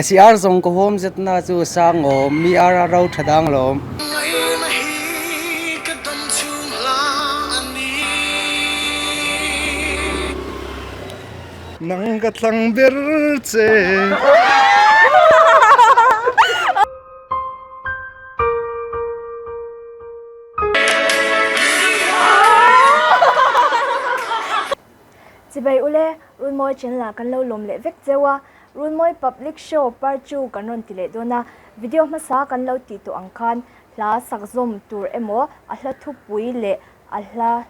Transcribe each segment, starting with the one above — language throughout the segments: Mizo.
Si ar zawng ka huam zet na chu sang awm, mi ar a ro tha dang lawm. Nang ka thlang ber che. Chibai ule, Runmawi channel ah kan lo lawm leh vek cheu a, Runmawi Public Show part 2 kan rawn ti leh dawn a, video hmasa kan lo tih tawh ang khan hla sak zawm tur emaw a hla thupui leh a hla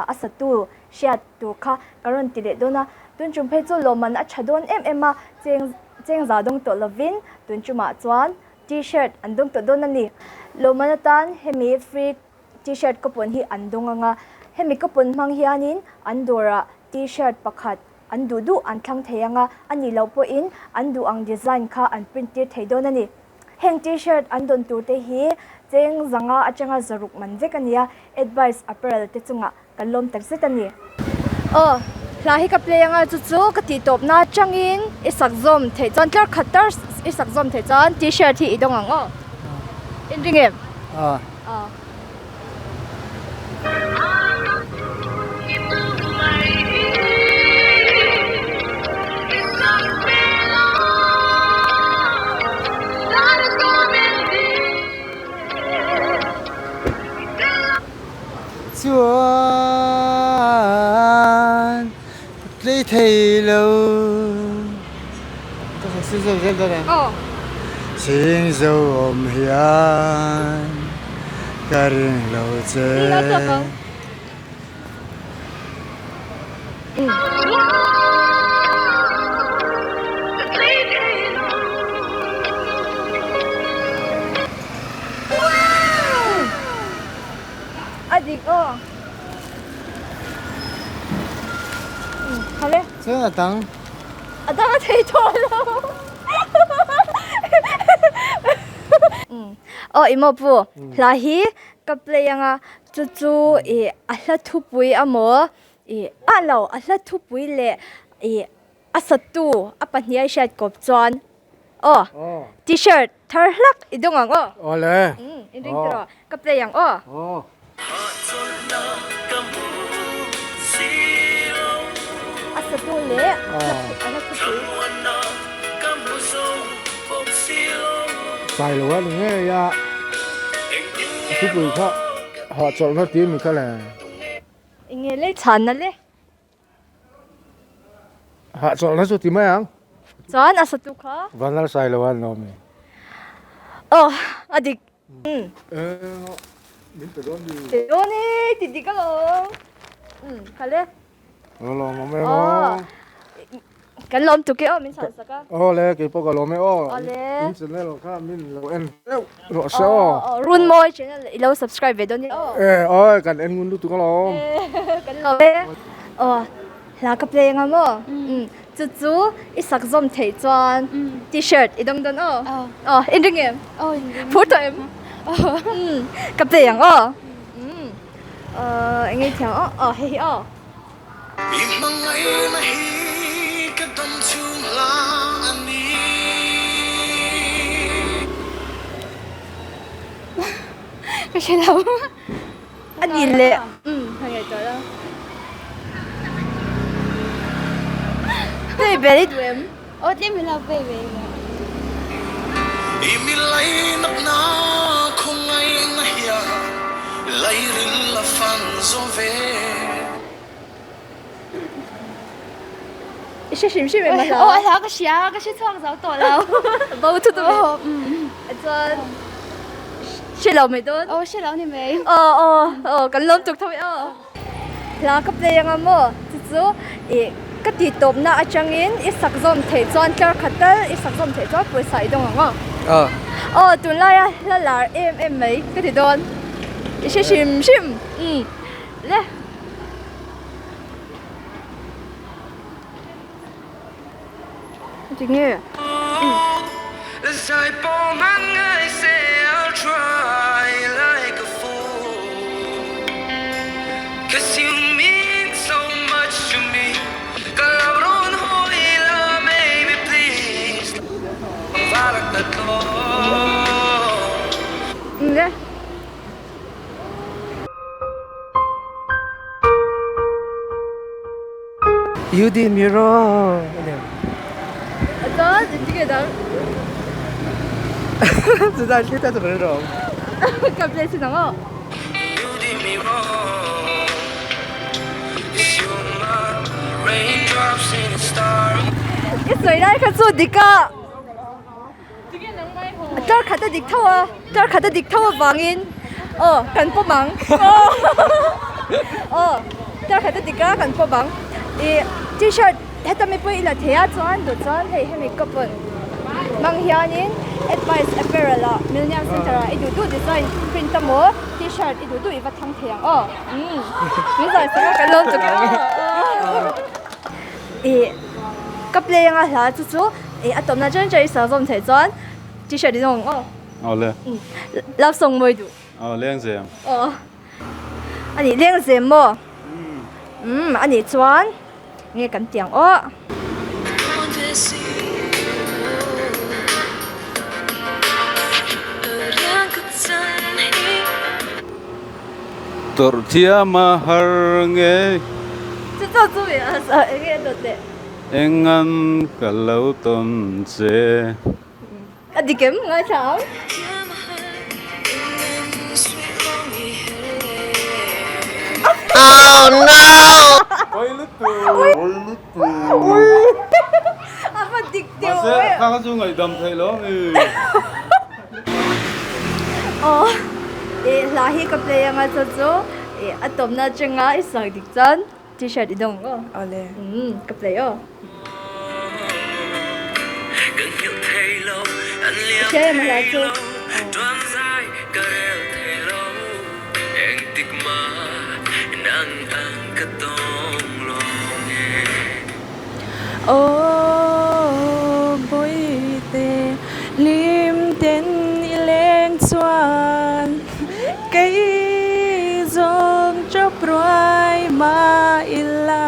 a satu hriat tur kha kan rawn ti leh dawn a, tun tum phei chu lawmman a tha dawn em em a, cheng cheng za dawng tawh lovin tun tumah chuan T-shirt an dawng tawh dawn a ni. Lawmman atan hemi free T-shirt coupon hi an dawng ang a, hemi coupon hmang hianin an dawrah T-shirt pakhat an duh duh an thlang thei ang a, a nih loh pawhin an duh ang design kha an print tir thei dawn a ni. Heng T-shirt an dawn tur te hi cheng zanga atanga zaruk man vek a ni a, Advice Apparel te chungah Kan lawm tak zet a ni. Aw, hla hi ka play anga chu chu ka tih tawp na atangin i sak zawm theih chuan tlar khat tar i sak zawm theih chuan t-shirt hi i dawng ang aw. In ring em? Aw. Aw. Chuan tlei thei lo ka sak si zeuh zel dawn em? Chhing zo awm hian ka ring lo che. A dik aw. Hale. Chuan a dang. A dang a thei tawh lo. Aw i maw pu, hla hi ka play anga chu chu i a hla thupui amaw i a lo a hla thupui leh i a satu a pahnih a hriat kawp chuan aw t-shirt thar hlak i dawng ang aw. Awle. In ring tawh ka play ang aw. Aw. A satu leh a hla thupui. Sai lo a ni ngei a thupui kha hahchawlhna tih a ni kha le. Enge lei chhanna le. Hahchawlhna chu ti mai ang. Chuan a satu kha. Vanlal sai lo a an awm e. Aw a dik. Min pe dawn ni. Pe dawn e ti dik alawm. Kha le. Lo lawm awm em aw. Kan lawm tuk e aw min chhan sak a. Aw le kei pawh ka lawm e aw. Aw le. In channel kha min lo en deuh rawh se aw. Aw Runmawi channel i lo subscribe ve dawn nia aw. E awi kan en ngun lutuk alawm. Kan lawm e. Aw hla ka play anga maw. Chu chu i sak zawm theih chuan t-shirt i dawng dawn aw. Aw in ring em? Aw in ring. Phur tawh em? Aw. Ka play ang aw. Aw eng nge thiam aw aw hei hi aw. I hmangaihna hi ka dam chhung hla a ni. Ka hre lo. A ni le. Umm ka ngaihtuah lo. Play ve i duh em? Aw tlem hi lo play ve i. I mi lainatna khawngaihna hian lairil a fan zo ve. I hre hrim hrim em a hla? Aw a hla ka hria, ka hre chhuak zo tawh lo. Bo thu tu mai. Chuan hre lo mai dawn? Aw hre lo ni mai. Aw aw aw kan lawm tuk tho mai aw. Hla ka play anga maw chu chu ih ka tih tawpna atangin i sak zawm theih chuan tlar khat tal i sak zawm theih chuan pawisa i dawng ang aw. Aw. Aw tunlaia hla lar em em mai ka ti dawn i hre hrim hrim umm le. Tinge? Nge. You did me wrong. Chuan engtinge dang? Chutah thil ta chu ka hre rawh. Ka play chin ang aw. I sawi lai kha chu dik a. Tar khat a dik tho a, tar khat a dik tho avangin aw kan pawm ang aw tar khat a dik a kan pawm ang ih t-shirt heta mi pawh i la thei a chuan duh chuan hei hemi couple hmang hianin advice apparel ah millennium center ah i duh duh design print emaw t-shirt i duh duh i va thlang thei ang aw umm min zai sak a kan lawm tuk e aw ih ka play anga hla chu chu. Ih a tawpna chen chen i sal zawm theih chuan t-shirt i zawng ang aw. Aw le. Love song mawi duh. Aw lengzem. Aw. Ani lengzem maw? Umm ani chuan nge kan ti ang aw. Tawrh thiam a har nge. Chu chu chu mi a enge a dawt leh. Engan ka lo tawn che. A dik em ngaithla ang. Oh no! Oi lutu. Oi lutu. A va dik teuh Mahse e. kha kha chu ngaihdam theih lo mi. Aw i hla hi ka play anga chu chu i a tawpna atanga i sak dik chuan. T-shirt i dawng aw. Awle. Umm ka play aw. I hria em hla chu? Aw Bawihte lim ten i leng chuan Kei zawng chawp ruai mah ila.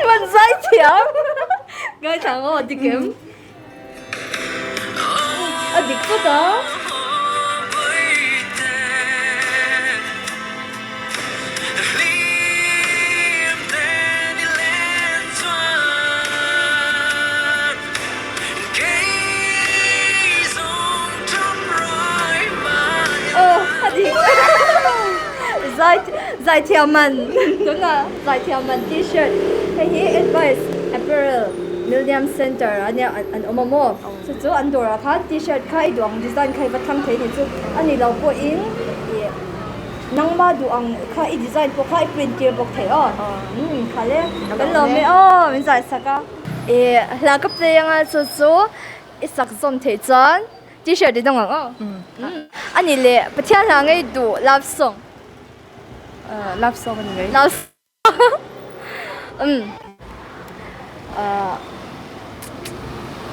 Van zai thiam. Ngaithla ang aw dik em? A dik phawt a. Zaithiam man tunah zaithiam man t-shirt hei hi advice apparel millennium center a nia an awm a maw chu chu an dawrah khan t-shirt kha i duh ang design kha i va thlang thei a ni chu a ni lo pawhin ih nangma duh ang kha i design pawh kha i print tir bawk thei aw umm kha le kan lawm e aw min zai sak a. Ih hla ka play anga chu chu i sak zawm theih chuan t-shirt i dawng ang aw a ni leh Pathian hla ngei duh love song love song a ni mai love song umm ah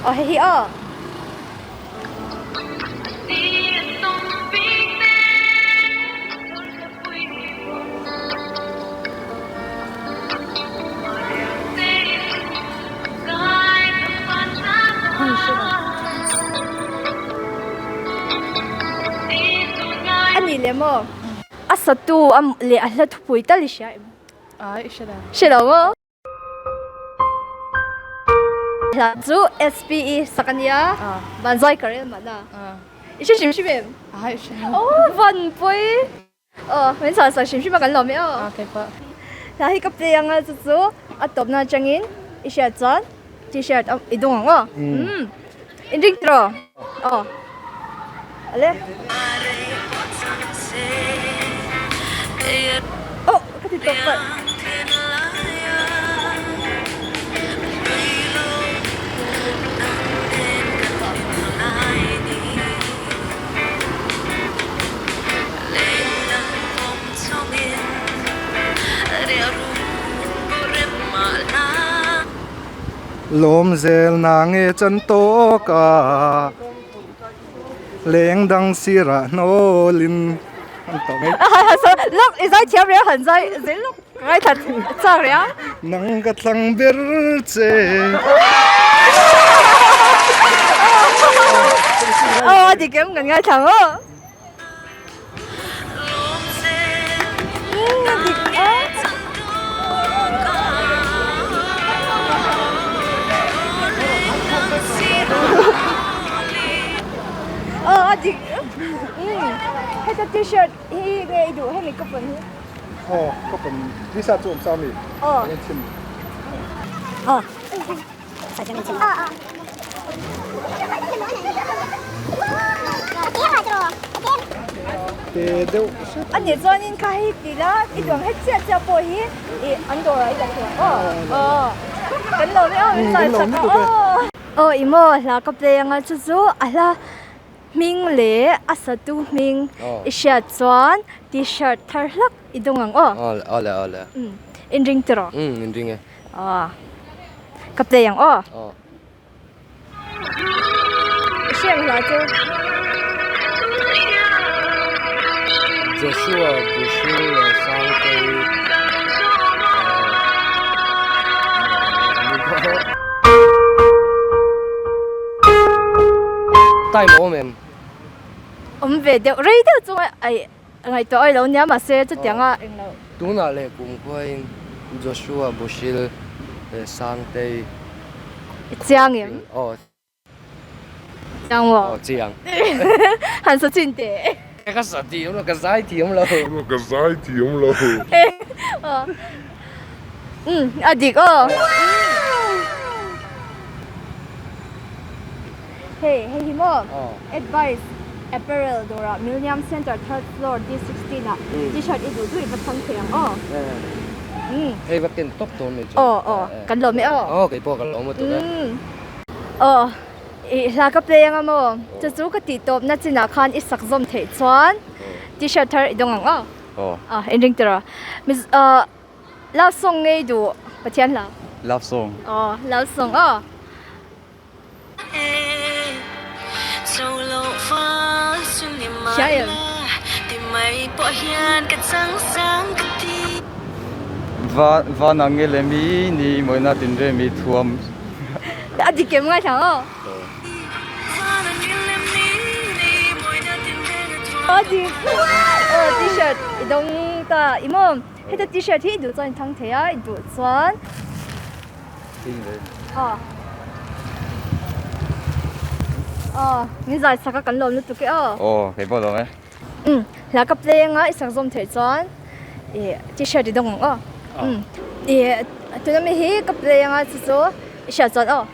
aw hei hi aw. A ni leh maw? A satu a leh a hla thupui tal i hria em? Ai, i hre lo. Hre lo maw? Hla chu SPE sak a nia, Vanzai ka rel mahna. I hre hrim hrim em? Ai, i hre lo. Aw, Vanpui! Aw, min chhuah sak hrim hrim a kan lawm e aw. Ah, kei pawh. Hla hi ka play anga chu chu a tawpna atangin i hriat chuan t-shirt i dawng ang aw. Umm. In ring tiraw? Aw. Ale. Aw, ka ti tawp palh. Lawm zel na nge chan tawk a leng dang sirah hnawlin an tawh mai. Lawk i zai thiam reng han zai zel lawk ka ngaithla chak reng a. Nang ka thlang ber che. dik em kan ngaithla ang aw. A dik a. Aw a dik. Heta t-shirt hi nge i duh hemi ka pawn hi. Aw ka pawn t-shirt chu awm sa ami? Aw. Kan chhim. Aw. Te deuh hret. A nih chuanin kha hei ti la i duang het chiah chiah pawh hi ih an dawrah i la thei ang aw. Aw kan lo ve aw min zai chak a aw. Aw i maw hla ka play anga chu chu a hla hming leh a satu hming i hriat chuan t-shirt thar hlak i dawng ang aw. Aw le aw le. Inring tiraw? Umm inring e. Aw ka play ang aw. Aw. I hriat hla chu. Joshua Bushir leh Sangtei Time a awm em? Awm ve deuh rei deuh chu ai Ngaihtuah awi lo nia mahse chutianga eng lo. Tunah leh kum khuain Joshua Bushil leh Sangtei. I chiang em? Aw. Chiang maw? Aw chiang. Han sa chin teh. Ka sa thiam lo, ka zai thiam lo. Ka zai thiam lo. Umm a dik aw. Hei hei hi maw advice apparel dawrah Millennium Centre third floor D16 ah t-shirt i duh duh i va chhang thei ang aw. Hei va ken tawp dawn mai chu. Aw aw kan lawm e aw. Aw kei pawh ka lawm lutuk e. Aw i hla ka play anga maw chu chu ka tih tawpna chinah khan i sak zawm theih chuan t-shirt thar i dawng ang aw. Aw. Aw inring tiraw. Love song ngei duh Pathian hla. Love song. Aw love song aw. Hria em? Va van ang nge le mi ni mawina tinre mi thuam. A dik em ngaithla ang aw. A dik. Aw t-shirt i dawng ta i maw? Heta t-shirt hi i duh chuan i thang thei a, i duh chuan Aw Aw min zai sak a kan lawm lutuk e aw. Aw kei pawh lawm e. Umm hla ka play anga i sak zawm theih chuan ih t-shirt i dawng ang aw. Umm ih tuna mi hi ka play anga chu chu i hriat chuan aw.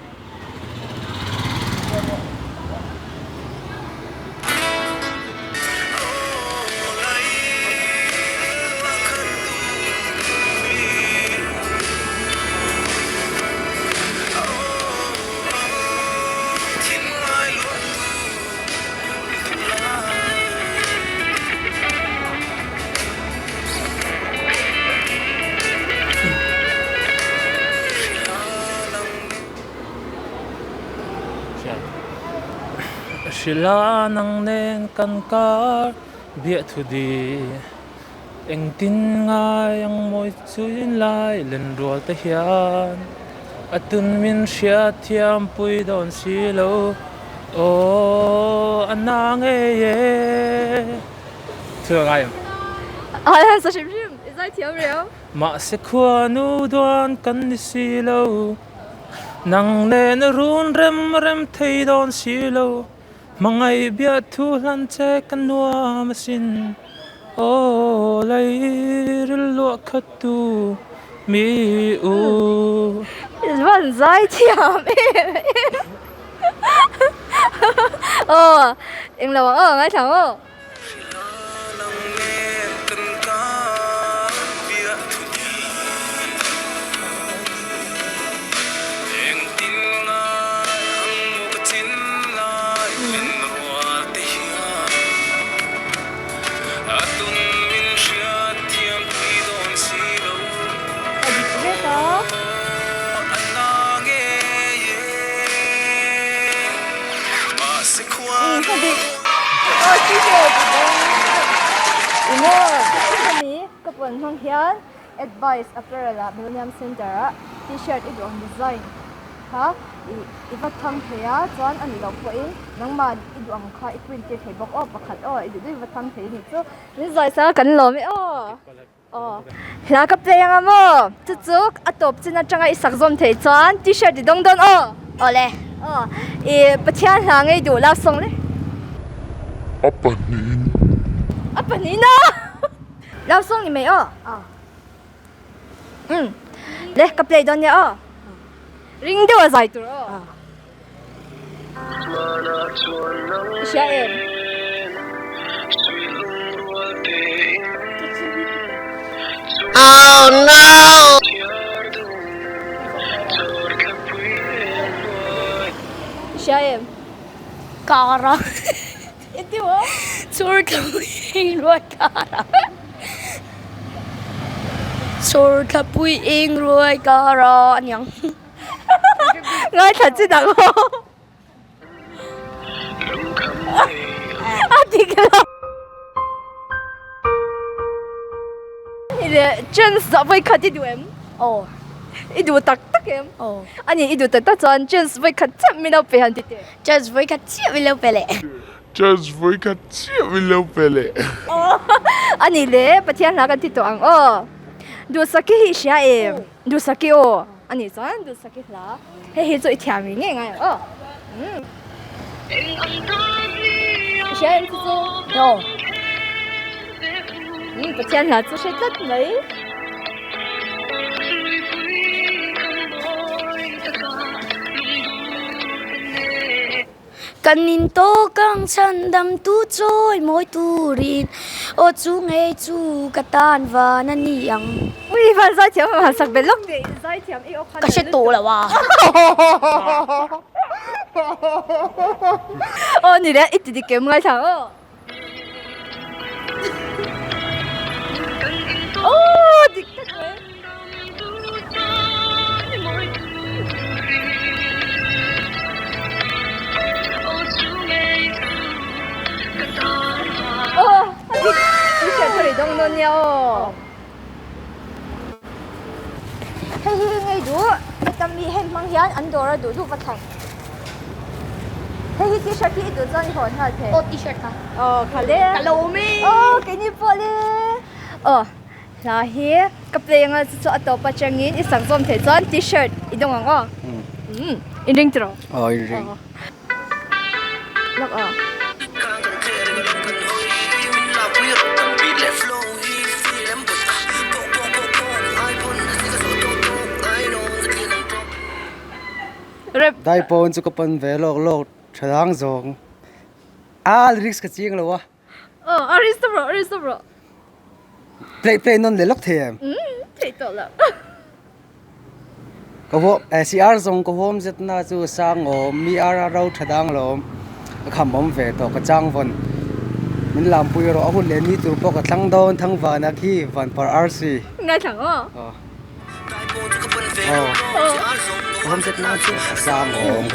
Hrilha nang nen kan kar biah thu di Engtin ngai ang mawi chuin lai len rual te hian A tun min hriat thiam pui dawn si lo Aw a na ngei e Thil a ngai em? Ai sa hrim hrim i zai thiam reu. Mahse khuanu duan kan ni si lo, nang nen run rem rem thei dawn si lo, hmangaih biah thu hlan che ka nuam asin, aw lei ril luah khat tu mi u. Van zai thiam em em. Aw englo ang aw ngaithla ang aw. Hemi ka pawn hmang hian advice apparel ah Millennium Centre ah t-shirt i duh ang design. kha i i va thlang thei a chuan a nih loh pawhin nangmah i duh ang kha i print tir thei bawk aw pakhat aw i duh duh i va thlang thei a nih chu min zawi sa kan lawm e aw. Aw hla ka play anga maw? Chu chu a tawp chin atanga i sak zawm theih chuan t-shirt i dawng dawn aw. Awle. Aw i Pathian hla ngei duh love song le. A pahnihin. A pahnihin a. Love song ni mai aw. Aw. Um le ka play dawn nia aw. Ring deuh a zai tur aw. Aw. I hria em? Oh no! I hria em? Kara. I ti maw? Chur thlapui eng ruai kara. Chur thlapui eng ruai kara aniang. Ngaithla chi dang aw. A dik lo. Ni le chance ah vawi khat i duh em? Aw. I duh tak tak em? Aw. Ani i duh tak tak chuan chance vawi khat chiah min lo pe han ti teh. Chance vawi khat chiah min lo pe leh. Chance vawi khat chiah min lo pe leh. Aw. Ani le Pathian hla kan ti tawh ang aw. Duhsaki hi i hria em? Duhsaki aw a nih chuan Duhsaki hla hei hi chu i thiam rih ngei ngai ang aw. Umm. I hria em chu chu? Aw. Umm Pathian hla chu hre tlat mai. Kan in tawk ang chhan dam tu chawi mawi turin aw chu ngei chu ka tan van a ni ang. Ui van zai thiam han sak belh lawk teh zai thiam i aw khan Ka hre tawh lo a. Aw ni le i ti dik em ngaithla ang aw. Aw dik tak mai. Aw a dik i hriat thar i dawng dawn nia aw. Hei hi ngei duh heta mi heng hmang hian an dawr a duh duh va thlang. Hei hi t-shirt hi i duh chuan i hawn nghal thei. Aw t-shirt kha. Aw kha le. Ka lo awm e. Aw keini pawh le. Aw hla hi ka play anga chu chu a tawp atangin i sak zawm theih chuan t-shirt i dawng ang aw. Umm in ring tiraw? Aw in ring. Lak a. Rep. Dai pawn chu ka pan ve lawk lawk tha dang zawng a lyrics ka chiang lo a. Aw a ri stop rawh a ri stop rawh. Play play nawn leh lawk thei em? Umm theih tawh lo. Ka huam eh CR zawng ka huam zet na chu sang awm mi ar a ro tha dang lo awm ka kham awm ve tawh ka chang vawn min lam pui rawh a hun leh ni tur pawh ka thlang dawn thang van a khi van par arsi. Ngaithla ang aw. Aw. Aw ka huam zet na chu sang awm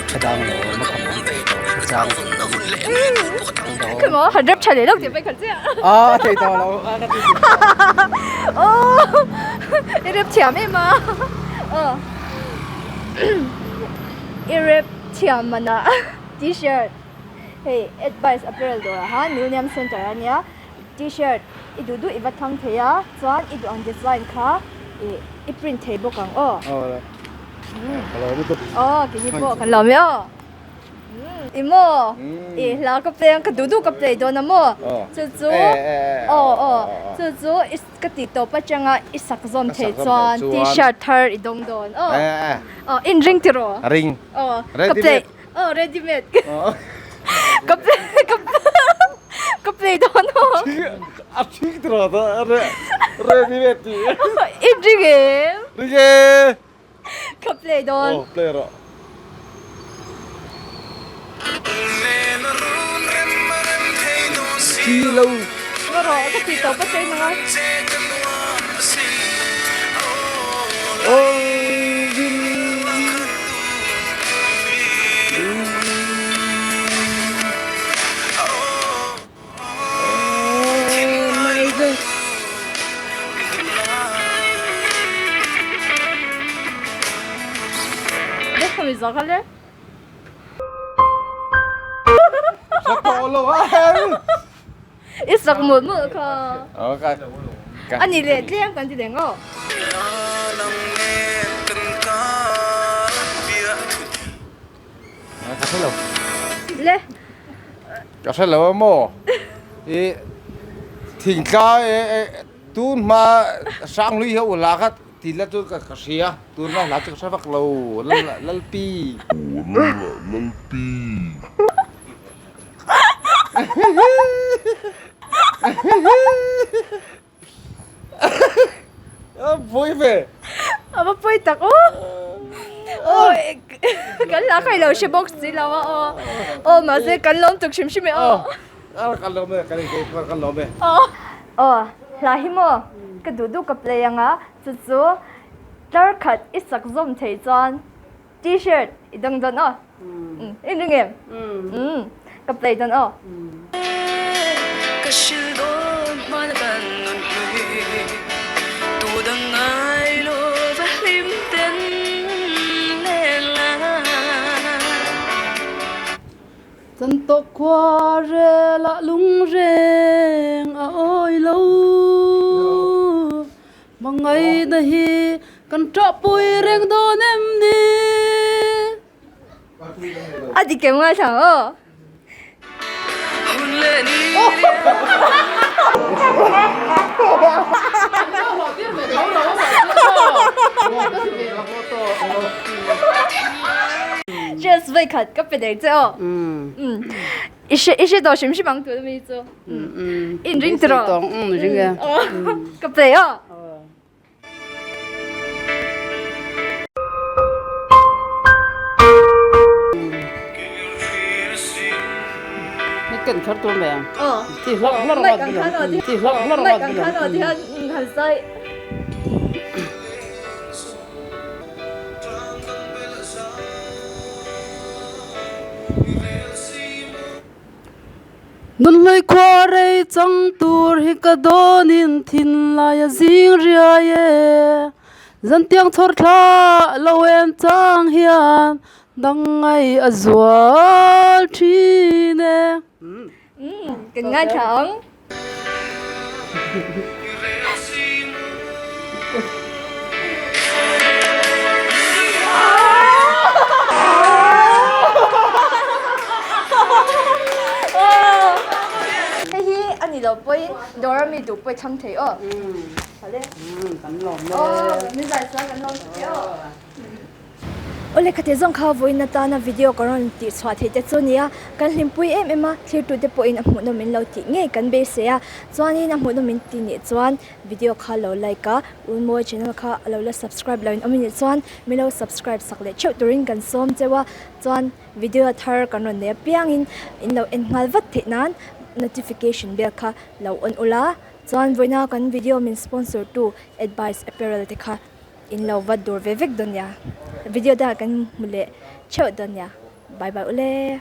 tha dang lo awm a kham awm ve tawh ka chang vawn thang dawn. Khaw maw han rep tha leh lawk tih mai kha chiah. A a theih tawh lo a ka ti tih tawh. Aw i rep thiam em a. Aw i rep thiam mana t-shirt hei advice apparel dawrah khan Millennium Centre ania t-shirt i duh duh i va thlang thei a chuan i duh ang design kha i print thei bawk ang aw. Aw ka lawm lutuk. Aw keini pawh kan lawm e aw. I maw? I hla ka play ang ka duh duh ka play dawn a maw? Chu chu aw aw chu chu i ka tih tawp atanga i sak zawm thei chuan t-shirt thar i dawng dawn aw aw in ring tiraw? Ring. Aw ka play aw ready made ka play ka play dawn aw. A thik tiraw ready made tih. In ring em? Ring e. Ka play dawn. Aw play rawh. Thi lo. Va rawh ka ti tawp a train anga. zawh kha le. Hre tawh lo a hel. I sak mawlh mawlh kha. A ni leh tlem kan ti leh ngawh. Ka hre lo. Le. Ka hre lo a maw? I thingtla tun hma Hranglui hi a ula kha ti la chu ka hria tun hma hla chu ka hre vak lo Lalpi. Lalpi. A pawi ve. A va pawi tak aw. Aw kan la khai lo hre bawk si lo a aw. Aw mahse kan lawm tuk hrim hrim e aw. Aw kan lawm e kan in kan lawm e. Aw aw hla hi maw ka duh duh ka play anga chu chu tlar khat i sak zawm thei chuan T-shirt i dang dawn aw. In ring em? Ka play dawn aw. Ka hril dawn hmana kan nun hlui Tu dang ngai lo va hlim ten leng la. Chan tawk khua rel ah lung reng a awi lo. Hmangaihna hi kan ṭahpui reng dawn em ni? A dik em ngai thlang aw. Cheers vei khat ka pe dei che aw. I hre i hre tawh hrim hrim ang tun ami chu. In ring tiraw? Ring e. Ka play aw. Ni ken kher tur mai ang. Ti hlawk hlawk rawt bilawm. Ti hlawk hlawk rawt bilawm. Nunhlui khua rei chang tur hi ka dawnin thinlai a zing riai e. Zantiang chhawr thla lo em chang hian dang ngai a zual thin e. Kan ngaithla ang. Hei hi a ni lo pawhin dawr ami duh pawh i thlang thei aw. Kan lawm e. Aw, min zai chuan kan lawm thei aw. Aw lehkha zawng kha vawiin atana video ka rawn tih chhuah theih te chu a ni a, kan hlimpui em em a, thirtute pawhin a hmuhnawm in lo tih ngei kan beisei a, chuanin a hmuhnawm in tih nih chuan video kha lo like a, Unmawi channel kha a lo la subscribe lo in awm anih chuan min lo subscribe sak leh theuh turin kan sawm cheu a, chuan video thar kan rawn nei apiangin in lo en nghal vat theih nan notification bell kha lo on ula, chuan vawiina kan video min sponsor tu Advice Apparel te kha. In lo vat dur ve vek dawn nia. Video dangah kan hmu leh theuh dawn nia. Bye bye ule.